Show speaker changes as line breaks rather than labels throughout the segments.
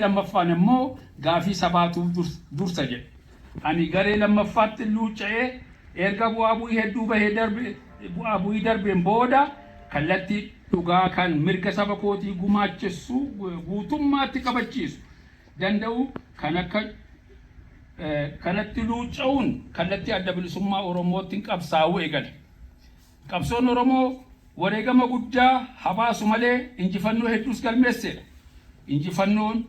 Lammaffaan immoo gaafii sabaatu dursa jedhe. Ani garee lammaffaatti luucca'ee erga bu'aa bu'ii hedduu bahee darbe bu'aa bu'ii darbeen booda kallattii dhugaa kan mirga saba kootii gumaachessu guutummaatti kabachiisu danda'u kan akka kanatti luucca'uun kallattii Adda Bilisummaa Oromootti qabsaa'uu eegale. Qabsoon Oromoo wareegama guddaa haa baasu malee injifannoo hedduus galmeesseera. Injifannoon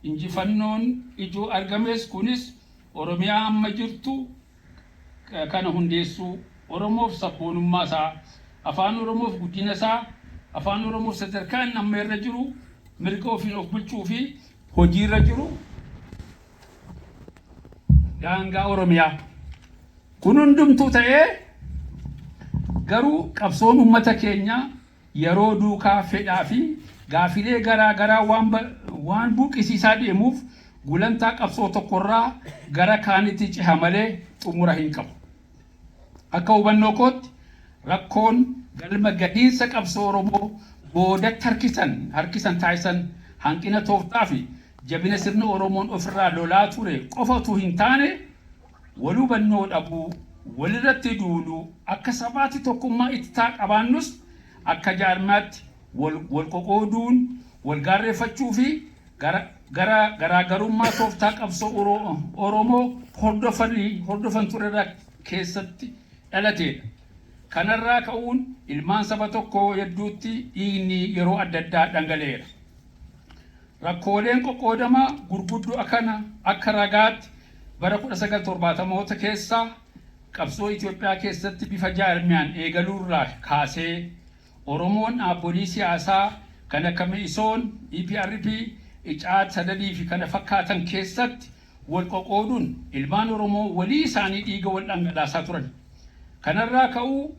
injifannoon ijoo argames kunis Oromiyaa amma jirtu kana hundeessuu, Oromoof sabboonummaa isaa, Afaan Oromoof guddina isaa, Afaan Oromoof sadarkaa inni amma irra jiru mirga ofiin of bulchuu fi hojiirra jiru daangaa Oromiyaa. Kun hundumtuu ta'ee garuu qabsoon uummata keenyaa yeroo duukaa fedhaa fi gaafilee garaa garaa waan buqqisiisaa deemuuf gulantaa qabsoo tokkorraa gara kaanitti ceha malee xumura hin qabu. Akka hubannoo kootti rakkoon galma gahiinsa qabsoo Oromoo boodatti harkisan taasisan hanqina tooftaa fi jabina sirna Oromoon ofirraa lolaa ture qofa utuu hin taane wal hubannoo dhabuu, walirratti duuluu, akka sabaatti tokkummaa ittitaa qabaannus akka jaarmaatti wal qoqooduun, wal gaarreeffachuu fi gara garaagarummaa tooftaa qabsoo Oromoo hordofan turerraa keessatti dhalateedha. Kanarraa ka'uun ilmaan saba tokkoo hedduutti dhiigni yeroo adda addaa dhangala'eera. Rakkooleen qoqqoodama gurguddoo akkana akka ragaatti bara 1970moota keessa qabsoo Itoophiyaa keessatti bifa jaarmiyaan eegaluurraa kaasee Oromoon dhaabbolii siyaasaa kan akka Me'isoon, EPRP, Icaat, Sadadii fi kana fakkaatan keessatti wal qoqooduun ilmaan Oromoo walii isaanii dhiiga wal dhangalaasaa turan. Kanarraa ka'uu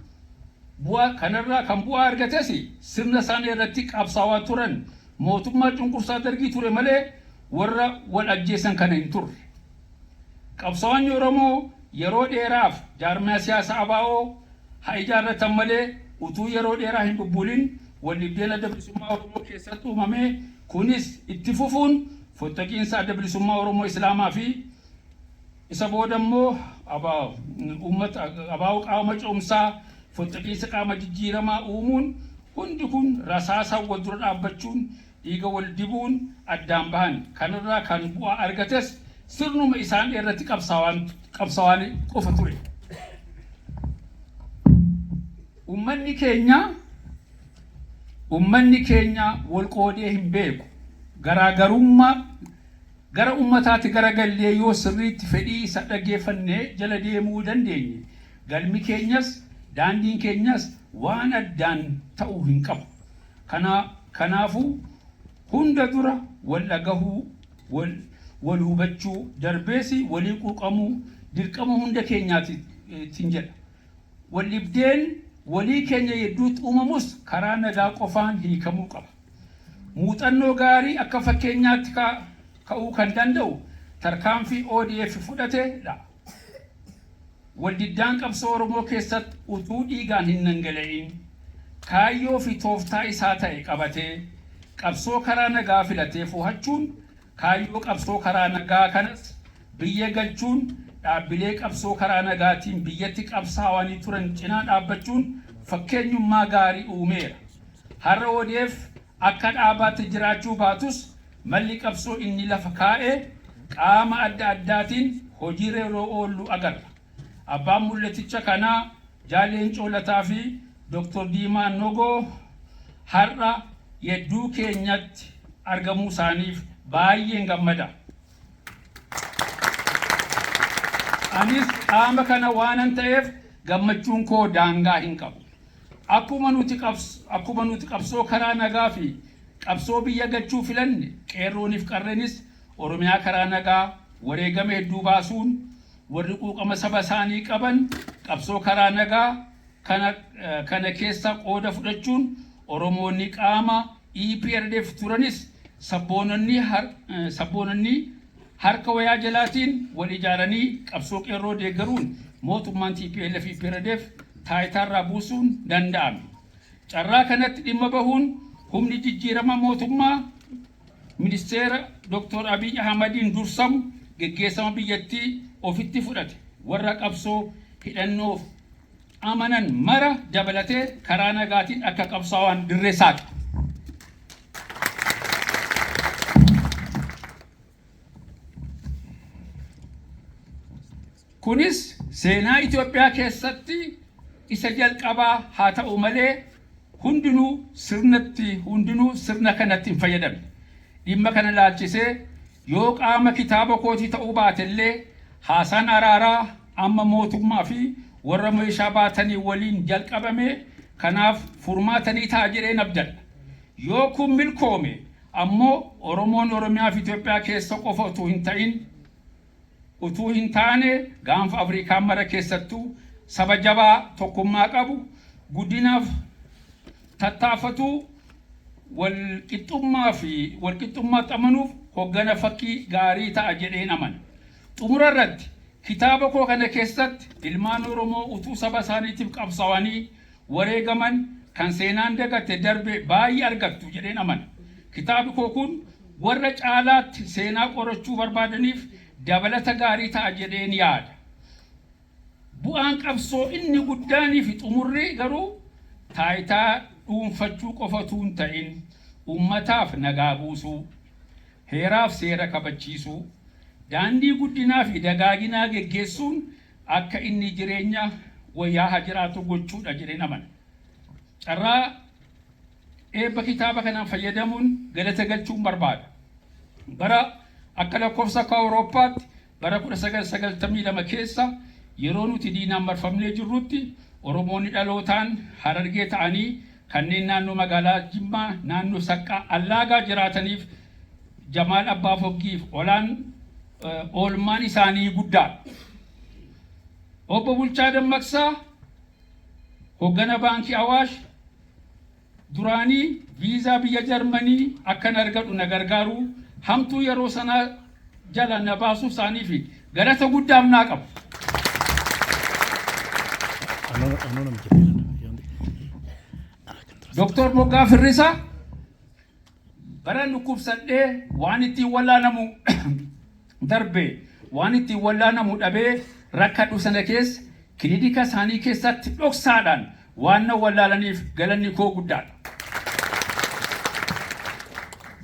bu'aa kanarraa kan bu'aa argates sirna isaanii irratti qabsaawaa turan mootummaa cunqursaa Dargii ture malee warra wal ajjeesan kana hin turre. Qabsaa'onni Oromoo yeroo dheeraaf jaarmiyaa siyaasaa ABO haa ijaarratan malee utuu yeroo dheeraa hin bubbulin waldhibdeen Adda Bilisummaa Oromoo keessatti uumamee kunis itti fufuun fottoqiinsa Adda Bilisummaa Oromoo Islaamaa fi isa booda immoo uummata ABO qaama ce'umsaa fottoqiinsa qaama jijjiiramaa uumuun hundi kun rasaasaan wal dura dhaabbachuun dhiiga wal dibuun addaan bahan. Kanarraa kan bu'aa argates sirnuma isaan irratti qabsaawaan qofa ture. Uummanni keenya uummanni keenya wal qoodee hin beeku. Garaagarummaa gara uummataatti garagallee yoo sirriitti fedhii isa dhaggeeffannee jala deemuu dandeenye galmi keenyas daandiin keenyas waan addaan ta'uu hin qabu. Kanaafuu hunda dura wal dhagahuu, wal hubachuu, darbees walii quuqamuu dirqama hunda keenyaatiin jedha. Waldhibdeen walii keenya gidduutti uumamus karaa nagaa qofaan hiikamuu qaba. Muuxannoo gaarii akka fakkeenyaatti ka'uu kan danda'u tarkaanfii ODF fudhatedha. Waldiddaan qabsoo Oromoo keessatti utuu dhiigaan hin dhangala'in kaayyoo fi tooftaa isaa ta'e qabatee qabsoo karaa nagaa filatee fo'achuun kaayyoo qabsoo karaa nagaa kanas biyya galchuun dhaabbilee qabsoo karaa nagaatiin biyyatti qabsaa'anii turan cinaa dhaabbachuun fakkeenyummaa gaarii uumeera. Har'a ODF akka dhaabaatti jiraachuu baatus malli qabsoo inni lafa kaa'e qaama adda addaatiin hojiirra yeroo oollu agarra. Abbaan mul'aticha kanaa Jaal Leencoo Lataa fi Dr. Diimaa Nogoo har'a yedduu keenyatti argamuu isaaniif baay'een gammada. Anis qaama kana waanan ta'eef gammachuun koo daangaa hin qabu. Akkuma nuti qabsoo karaa nagaa fi qabsoo biyya galchuu filanne qeerrooniif qarreenis Oromiyaa karaa nagaa wareegama hedduu baasuun warri quuqama saba isaanii qaban qabsoo karaa nagaa kana keessa qooda fudhachuun Oromoonni qaama EPRDF turanis sabboononni harka wayaa jalaatiin wal ijaaranii qabsoo qeerroo deeggaruun mootummaan TPLF EPRDF taayitaarraa buusuun danda'ame. Carraa kanatti dhimma bahuun humni jijjiirama mootummaa ministeera Dr. Abiy Ahmadiin dursamu geggeessama biyyattii ofitti fudhate warra qabsoo hidhannoof amanan mara dabalatee karaa nagaatiin akka qabsaa'an dirree saaqe. Kunis seenaa Itoophiyaa keessatti isa jalqabaa haa ta'u malee hundinuu sirnatti hundinuu sirna kanatti hin fayyadamne. Dhimma kana laalchisee yoo qaama kitaaba kootii ta'uu baatellee haasaan araaraa amma mootummaa fi warra meeshaa baatanii waliin jalqabame kanaaf furmaata ni ta'a jedheen abdadha. Yoo kun milkoome ammoo Oromoon Oromiyaa fi Itoophiyaa keessa qofa utuu hin ta'in utuu hin taane gaanfa Afrikaa mara keessattuu saba jabaa tokkummaa qabu guddinaaf tattaafatu walqixxummaa fi walqixxummaatti amanuuf hoggana fakkii gaarii ta'a jedheen amana. Xumura irratti kitaaba koo kana keessatti ilmaan Oromoo utuu saba isaaniitiif qabsaa'anii wareegaman kan seenaan dagate darbe baay'ee argattu jedheen amana. Kitaabni koo kun warra caalaatti seenaa qorachuu barbaadaniif dabalata gaarii ta'a jedheen yaada. Bu'aan qabsoo inni guddaanii fi xumurri garuu taayitaa dhuunfachuu qofa utuu hin ta'in uummataaf nagaa buusuu, heeraaf seera kabachiisuu, daandii guddinaa fi dagaaginaa geggeessuun akka inni jireenya wayyaa haa jiraatu gochuudha jedheen amana. Carraa eebba kitaaba kanaan fayyadamuun galata galchuun barbaada. Bara akka lakkoofsa akka Awurooppaatti bara 1992 keessa yeroo nuti diinaan marfamnee jirrutti Oromoonni dhalootaan Harargee ta'anii kanneen naannoo magaalaa Jimmaa naannoo Saqqaa Allaagaa jiraataniif Jamaal Abbaa Foggiif olaan oolmaan isaanii guddaadha. Obbo Bulchaa Dammaqsaa hoggana Baankii Awaash duraanii viizaa biyya Jarmanii akkan argadhu na gargaaruu hamtuu yeroo sanaa jala na baasuu isaanii fi galata guddaaf naa qabu. Doktor Moggaa Firrisaa bara dhukkubsadhee waan ittiin wallaanamu darbe waan ittiin wallaanamu dhabee rakkadhu sana keessa kilinika isaanii keessatti dhoksaadhaan waan na wallaalaniif galanni koo guddaadha.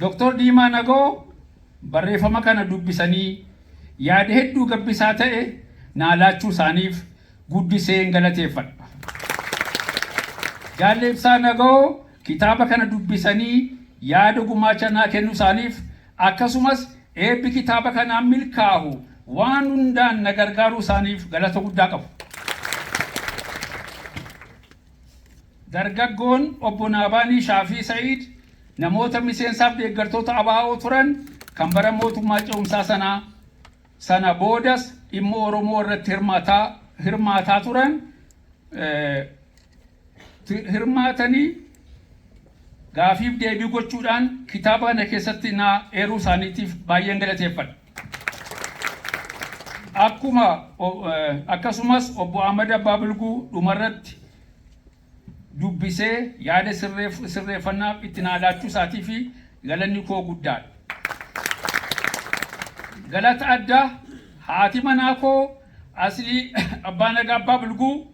Doktor Diimaa Nagoo barreeffama kana dubbisanii yaada hedduu gabbisaa ta'e naa laachuu isaaniif guddiseen galateeffadha. Jaalle Ibsaa Nagoo kitaaba kana dubbisanii yaada gumaacha naa kennuu isaaniif akkasumas eebbi kitaaba kanaa milkaahu waan hundaan na gargaaruu isaaniif galata guddaa qabu. Dargaggoon obbo Naabaanii Shaafii Sa'iid namoota miseensaaf deeggartoota ABO turan kan bara mootummaa ce'umsaa sanaa sana boodas dhimma Oromoo irratti hirmaataa turan hirmaatanii gaafiif deebii gochuudhaan kitaaba kana keessatti naa eeruu isaaniitiif baay'een galateeffadha. Akkuma akkasumas obbo Ahmad Abbaa Bulguu dhumarratti dubbisee yaada sirreeffannaaf itti naa laachuu isaatii fi galanni koo guddaadha. Galata addaa haati manaa koo Aslii Abbaa Nagaa Abbaa Bulguu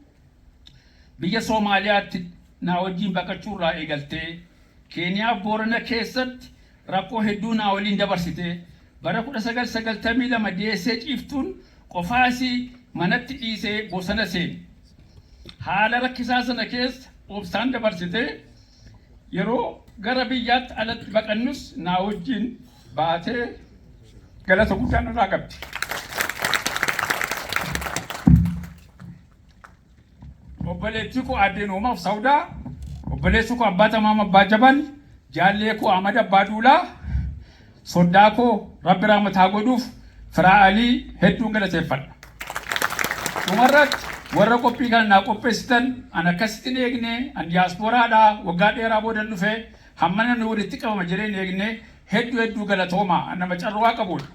biyya Soomaaliyaatti naa wajjin baqachuu irraa eegaltee Keeniyaa Boorana keessatti rakkoo hedduu naa waliin dabarsite bara 1992 deessee ciiftuun qofaa isii manatti dhiisee bosona seene. Haala rakkisaa sana keessa obsaan dabarsitee yeroo gara biyyaatti alatti baqannus naa wajjin baatee galata guddaa narraa qabdi. Obboleettii koo Aaddee Noomaaf Sawdaa, obboleessi koo Abbaa Tamaam Abbaa Jabal, jaallee koo Ahmad Abbaa Duulaa, soddaa koo Rabbi rahmata haa godhuuf Firaa Alii hedduun galateeffadha. Dhumarratti warra qophii kana naa qopheessitan an akkasitti hin eegne, an diyaaspooraadha, waggaa dheeraa boodan dhufe, hamma namni walitti qabama jedhee hin eegne, hedduu hedduu galatooma, an nama carraa qabudha.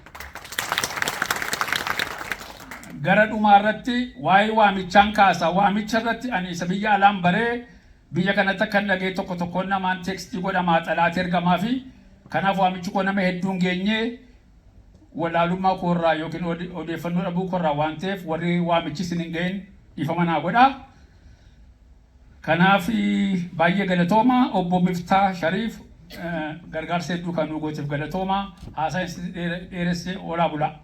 Gara dhumaa irratti waa'ee waamichaan kaasa. Waamicha irratti ani isa biyya alaan baree biyya kanatti akkan dhagee tokko tokkoon namaan teekstii godhamaa xalaatee ergamaa fi kanaaf waamichi koo nama hedduun geenye. Wallaalummaa koorraa yookiin odeeffannoo dhabuu koorraa waan ta'eef, warri waamichi isin hin gahin dhiifama naa godhaa. Kanaaf baay'ee galatooma. Obbo Miftaa Shariif, gargaarsa hedduu kan nu gooteef galatooma. Haasaa dheeressee, oolaa bulaa.